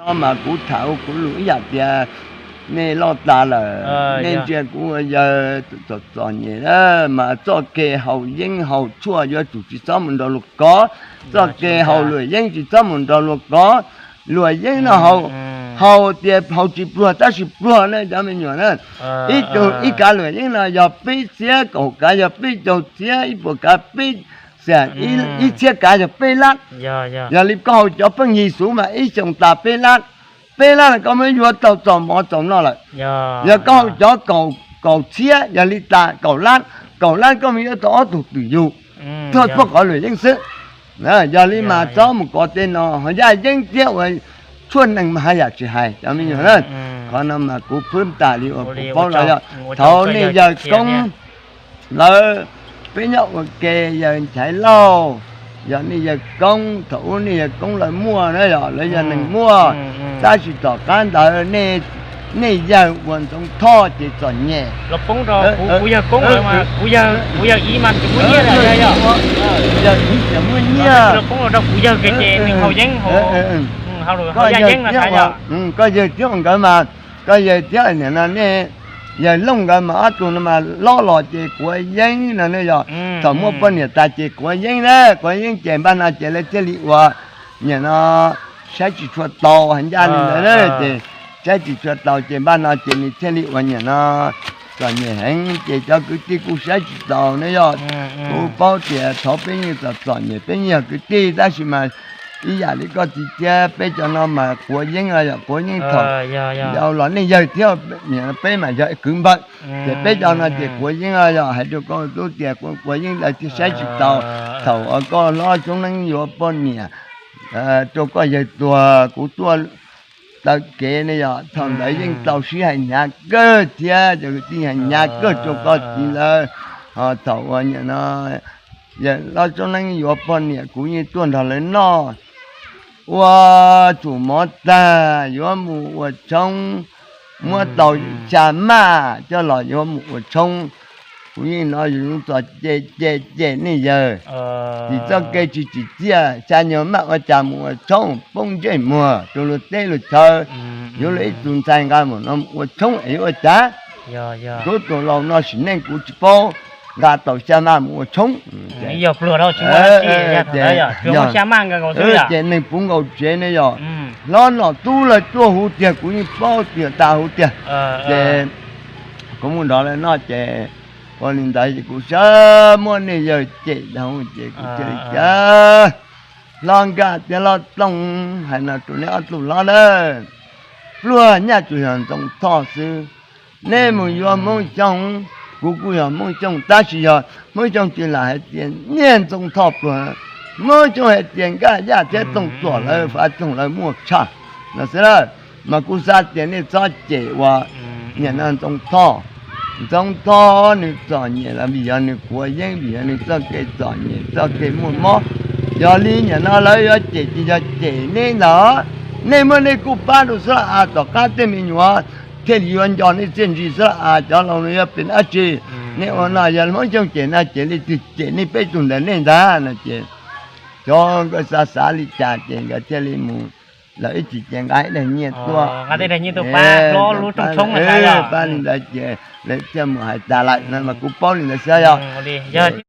No mas kuv tham ua kuv lus ib yam tias nej loj tas lawm, nej ntsia kuv ua yawg txom txom nyem, mas txoj kev haus yeeb haus tshuaj yuav tsum tsis txhob mus nrog luag kov, txoj kev haus luam yeeb tsis txhob mus nrog luag kov. Luam yeeb no haus tias haus tsis pluag tab sis pluag na cov me nyuam na. Ib tug ib kav luam yeeb no yog peb txhiab, kaum kav yog peb caug txhiab, ib puas kav peb, ib txhiab kav yog peb lab. Yog li koj haus cov pheej yig xuv mas ib xyoos tas peb lab, peb lab los koj muab yuav tau txaus mov txaus noj lawm. Yog koj haus cov kaum txhiab yog li tas kaum lab, kaum lab koj muab yuav tau ob tug twm yug, tuag puag qhov luam yeeb xwb. Yog li mas txhob mus kov tej no ho yaj yeeb thiab ua tshuaj nees mas haj yam tsis hais cov me nyuam na. Qhov no mas kuv phwb tas li uas kuv paub los yog thaum nej yawg koob lawv, peb nyob ua ke yawg Nchaiv Lauj, yog nej yawg koob, thaum ub nej yawg koob lawv muaj na, yog lawv yog neeg muaj, tab sis tom qab ntawd nej yawg ua Ntxoov Thoj ces txom nyem. Yawg ib ces muaj nyiaj, koj yawg thiab, koj yawg thiab nkawd mas, koj yawg thiab nim no nej yawg Looj nkawd mas ob tug no mas loj los ces kuav yeeb no ne yog. Thaum muaj poj niam tas ces kuav yeeb na, kuav yeeb ces npaj no ces lawv thiaj li ua, nim no saib tsis tshua taus hais ncaj li ntawd na, ces saib tsis tshua taus ces npaj no ces nws thiaj li ua nim no txom nyem heev ces cov kwv tij kuj saib tsis taus ne yog. Kuv paub tias thaum peb yeej txom txom nyem peb yeej yog kwv tij tab sis mas ib yam li koj txiv thiab peb cov no mas kuav yeeb los yog kuav yeeb thaum yau los nej yawg thiab, peb mas yog kwv npawg, ces peb cov no ces kuav yeeb los yog hais rau koj tub tias kuav yeeb lawv thiaj saib tsis taus. Thaum uas koj hlob Tshoob Neeb yuav poj niam rau koj yawg tuag kuv tuaj taw kev ne yog, thaum ntawd yeej tau sib hais hnyav kawg thiab cov kwv tij hais hnyav kawg rau koj txiv lawv. Ho thaum uas nim no yawg hlob Tshoob Neeb yuav poj niam kuv yeej tuaj nrog lawv noj, ua tsum mov tag yuav mus ua tshoob, muab tau xya maj coj los yuav mus ua tshoob. Kuv yeej hnov yus txom cem cem cem nej yawg, tsis txoj kev tsis tsim txiaj, xya nyuag maj ua cas mus ua tshoob poob ntsej muag rau luag teb luag chaw. Yuav luag ib tug ntxhais nqa mus no mus ua tshoob es yuav ua cas? Kuv tus laus no sim neej kuv tsis paub, nqa tau xya maj mus ua tshoob. Ces neeg puv nkaus tsev ne yog, hlob nom tub lawv tuaj huv tiag kuv yeej paub tiag tas huv tiag. Ces kuv mus nrog lawv noj ces ua li ntawd ces kuv sawv muab nej yawg cem dhau ces kuv cia li cas hlob Nkaj thiab hlob Tooj hais no rau neb ob tug hlob lawm, pluag nyaj tsuas yog Ntxoov Thoj xwb. Nej mus yuav Hmoob Xyooj, kuv kuj yog Hmoob Xyooj tab sis yog Hmoob Xyooj tsis lam hais tias niag Ntxoov Thoj pluag, Hmoob Xyooj hais tias Nkaj Yaj thiab Tooj Txuam lawv fav thooj lawv muaj tshaj no xwb lawm. Mas kuv xav tias nej txhob cem ua nim no Ntxoov Thoj. Ntxoov Thoj nws txom nyem los vim yog nws quav yeeb, vim yog nws txoj kev txom nyem txoj kev muaj mob. Yog li nim no lawv yuav cem ces yog cem neb ntag. Nej muab nej kuj pab rau xwb las as, tom qab tej me nyuam thiaj li yuav nco nej txiaj ntsig xwb las as, cov laus no yuav pem dab tsi? Nej ua no yog Hmoob Xyooj cem no ces leej twg cem nej peb tug ntawm nej ntag no ces cov nkawd xav xav li cas ces nkawd thiaj li mus, lawv ib chim ces nqa ib daig nyiaj tuaj, pab li ntawd ces lawv thiaj mus hais tas lawm no mas kuv paub li ntawd xwb yog.